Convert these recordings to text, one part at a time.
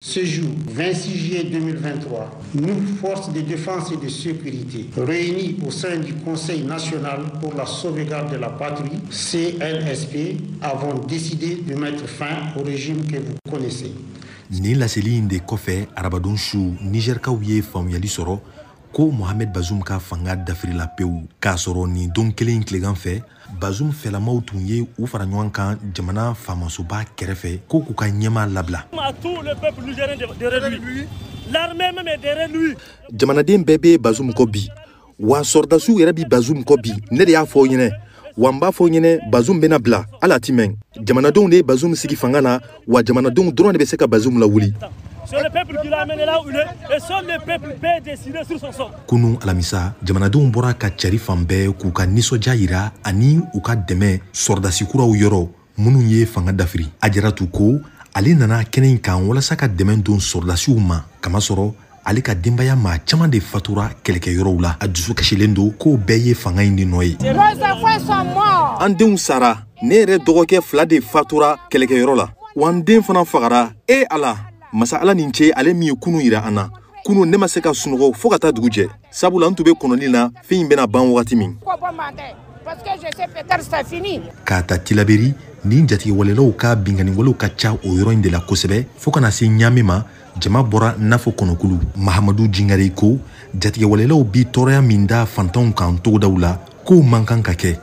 Ce jour, 26 juillet 2023, nous, forces de défense et de sécurité, réunies au sein du Conseil national pour la sauvegarde de la patrie, CNSP, avons décidé de mettre fin au régime que vous connaissez. Nin laseli in de kɔfɛ, arabadon su, Nizɛrikaw ye faamuyali sɔrɔ ko Mohamed Bazoum ka fanga dafirila pewu, k'a sɔrɔ nin don kelen tilegan fɛ, Bazoum fɛlamaw tun ye u fara ɲɔgɔn kan jamana faamasoba kɛrɛfɛ ko k'u ka ɲɛmaa labila. Jamanaden bɛɛ bɛ Bazoum kɔ bi, wa sɔrɔdasiw yɛrɛ bi Bazoum kɔ bi. Ne de y'a fɔ ɲɛnɛ, wa n b'a fɔ ɲɛnɛ, Bazoum bɛna bila, hali a ti mɛn. Jamanadenw de ye Bazoum sigi fanga na, wa jamanadenw dɔrɔn de bɛ se ka Bazoum lawuli. C'est le peuple qui l'a amené là où il est, et seul le peuple peut décider sur son sort. Kunu alamisa, jamanadenw bɔra ka cari fan bɛɛ k'u ka nisɔndiya yira ani u ka dɛmɛ sɔrɔdasi kuraw yɔrɔ minnu ye fanga dafiri. Ajaratu ko ale nana kɛnɛ in kan walasa ka dɛmɛ don sɔrɔdasiw ma, kamasɔrɔ ale ka denbaya maa caman de fatura kɛlɛkɛyɔrɔw la. A dusu kasilen don k'o bɛɛ ye fanga in de nɔ ye. An denw sara, ne yɛrɛ dɔgɔkɛ 2 de fatura kɛlɛkɛyɔrɔ la, wa n den fana fagara. E Ala, masa Ala nin ce, ale min ye kunu yira an na. Kunu ne ma se ka sunɔgɔ fo ka taa dugu jɛ, sabula n tun bɛ kɔnɔni na fɛn in bɛna ban wagati min. K'a ta Tilaberi ni jatigɛwalelaw ka binkanniwalew ka ca o yɔrɔ in de la kosɛbɛ, fo kana se Ɲame ma, jama bɔra n'a fɔ kɔnɔkulu. Mahamadu Jingare ko jatigɛwalelaw bi tɔɔrɔya min da fantanw kan togodaw la, k'o man kan ka kɛ.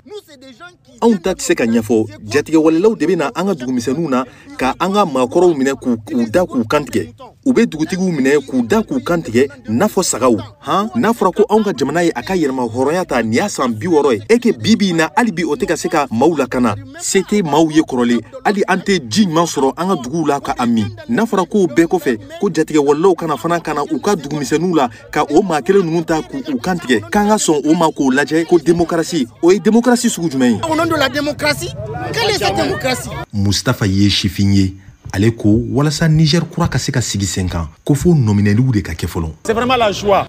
Anw ta tɛ se ka ɲɛfɔ. Jatigɛwalelaw de bɛ na an ka dugumisɛnninw na ka an ka maakɔrɔw minɛ k'u da k'u kantigɛ. U bɛ dugutigiw minɛ k'u da k'u kantigɛ n'a fɔ sagaw. Han, n'a fɔra ko anw ka jamana ye a ka yɛlɛma hɔrɔnya ta nin y'a san 60 ye, e ke bi bi in na, hali bi o tɛ ka se ka maaw lakana. Se tɛ maaw ye kɔrɔlen, hali an tɛ ji ɲuman sɔrɔ an ka duguw la ka a min. N'a fɔra k'o bɛɛ kɔfɛ ko jatigɛwalelaw kana fana ka na u ka dugumisɛnninw la ka o maa kelen ninnu ta k'u kantigɛ, k'an ka sɔn o ma k'o lajɛ ko démocratie, o ye démocratie sugu jumɛn ye? Au nom de la démocratie, quelle est cette démocratie? Mustafa ye sifin ye. Ale ko walasa Niger kura ka se ka sigi sen kan, ko fo nɔminɛliw de ka kɛ fɔlɔ. C'est vraiment la joie.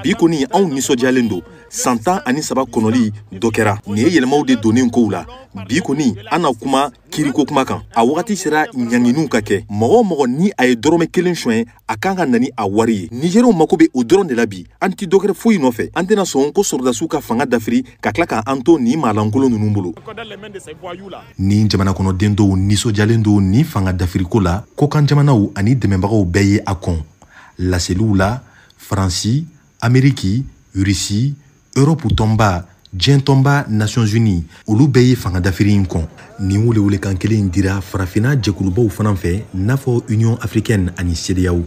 Bi kɔni anw nisɔndiyalen don. San 13 kɔnɔli dɔ kɛra. Nin ye yɛlɛmaw de donnen kow la. Bi kɔni an na kuma kiriko kuma kan. A wagati sera ɲanginiw ka kɛ. Mɔgɔ o mɔgɔ ni a ye dɔrɔmɛ 1 suɲɛ, a kan ka na ni a wari ye. Nigériens mako bɛ o dɔrɔn de la bi. An ti dɔ kɛrɛ foyi nɔfɛ. An tɛna sɔn ko sɔrɔdasiw ka fanga dafiri ka tila k'an to nin maalankolon ninnu bolo. Ni jamana kɔnɔden dɔw nisɔndiyalen don nin fanga dafiriko la, kɔkan jamanaw ani dɛmɛbagaw bɛɛ ye a kɔn. Laseliw la, Faransi, Ameriki, Russie, Europe tɔnba, diɲɛ tɔnba Nations Unies, olu bɛɛ ye fanga dafiri in kɔn. Nin welewelekan kelen in dira farafinna jɛkulubaw fana fɛ, n'a fɔ Union africaine ani CEDEAO.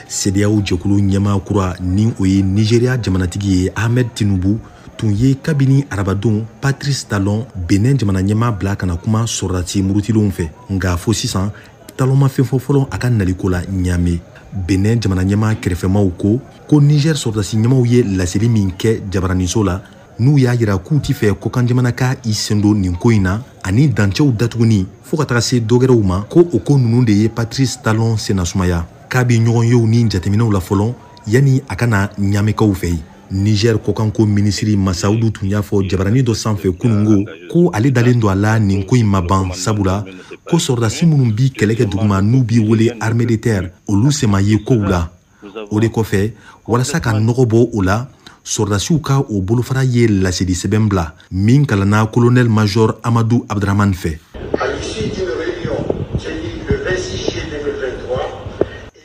CEDEAO jɛkulu ɲɛmaa kura ni o ye Nigeria jamanatigi ye Ahmed Tinubu tun ye kabini arabadon Patrice Talon Benin jamana ɲɛmaa bila ka na kuma sɔrɔdasi murutilenw fɛ. Nka fo sisan Talon ma fɛn fɔ fɔlɔ a ka naliko la Ɲame. Benin jamana ɲɛmaa kɛrɛfɛmaw ko Niger sɔrɔdasi ɲɛmaaw ye laseli min kɛ jabaraninso la, n'u y'a yira k'u ti fɛ kɔkan jamana ka i sen don nin ko in na ani dancɛw datuguni fo ka taga se dɔgɛrɛw ma, ko o ko ninnu de ye Patrice Talon sennasumaya. K'a bi ɲɔgɔn yew ni jateminɛw la fɔlɔ yanni a ka na Ɲamekaw fɛ yen. Niger kɔkanko minisiri Masaudu tun y'a fɔ jabaranin dɔ sanfɛ kunungo ko ale dalen don a la nin ko in ma ban, sabula ko sɔrɔdasi minnu bi kɛlɛ kɛ duguma n'u b'i wele armée de terre, olu sema ye kow la. O de kɔfɛ, walasa ka nɔgɔ bɔ o la, sɔrɔdasiw ka o bolofara ye laseli sɛbɛn bila min kalanna colonel major Amadou Abdraman fɛ.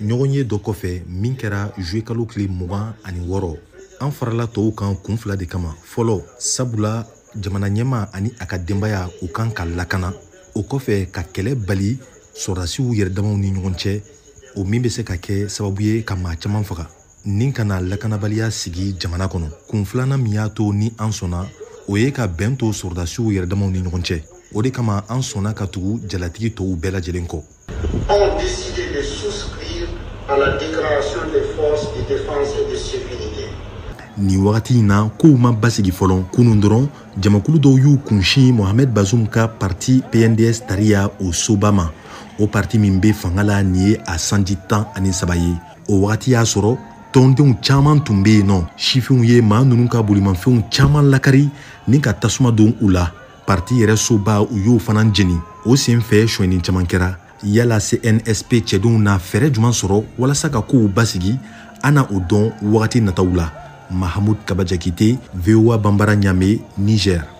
Ɲɔgɔn ye dɔ kɔfɛ min kɛra juillet kalo tile 26, an farala tɔw kan kun 2 de kama. Fɔlɔ, sabula jamana ɲɛmaa ani a ka denbaya u kan ka lakana. O kɔfɛ, ka kɛlɛ bali sɔrɔdasiw yɛrɛ damaw ni ɲɔgɔn cɛ, o min bɛ se ka kɛ sababu ye ka maa caman faga ni kana lakanabaliya sigi jamana kɔnɔ. Kun filanan min y'a to ni an sɔnna, o ye ka bɛn to sɔrɔdasiw yɛrɛ damaw ni ɲɔgɔn cɛ. O de kama an sɔnna ka tugu jalatigi tɔw bɛɛ lajɛlen kɔ. Ont décidé de souscrire à la déclaration des forces de défense et de sécurité. Nin wagati in na, kow ma basigi fɔlɔ. Kunun dɔrɔn, jamakulu dɔw y'u kunsin Mohamed Bazoum ka parti PNDS Tariya o soba ma. O parti min bɛ fanga la nin ye a sanji 13 ye. O wagati y'a sɔrɔ tɔndenw caman tun bɛ yen nɔ. Sifinw ye maa ninnu ka bolimafɛnw caman lakari ni ka tasuma don u la. Parti yɛrɛ soba u y'o fana jeni. O sen fɛ sonyɛni caman kɛra. Yala CNSP cɛdenw na fɛɛrɛ juman sɔrɔ walasa ka kow basigi? An na o dɔn wagati nataw la. Mahamud Kaba Jakite, VOA Banbara, Ɲame, Niger.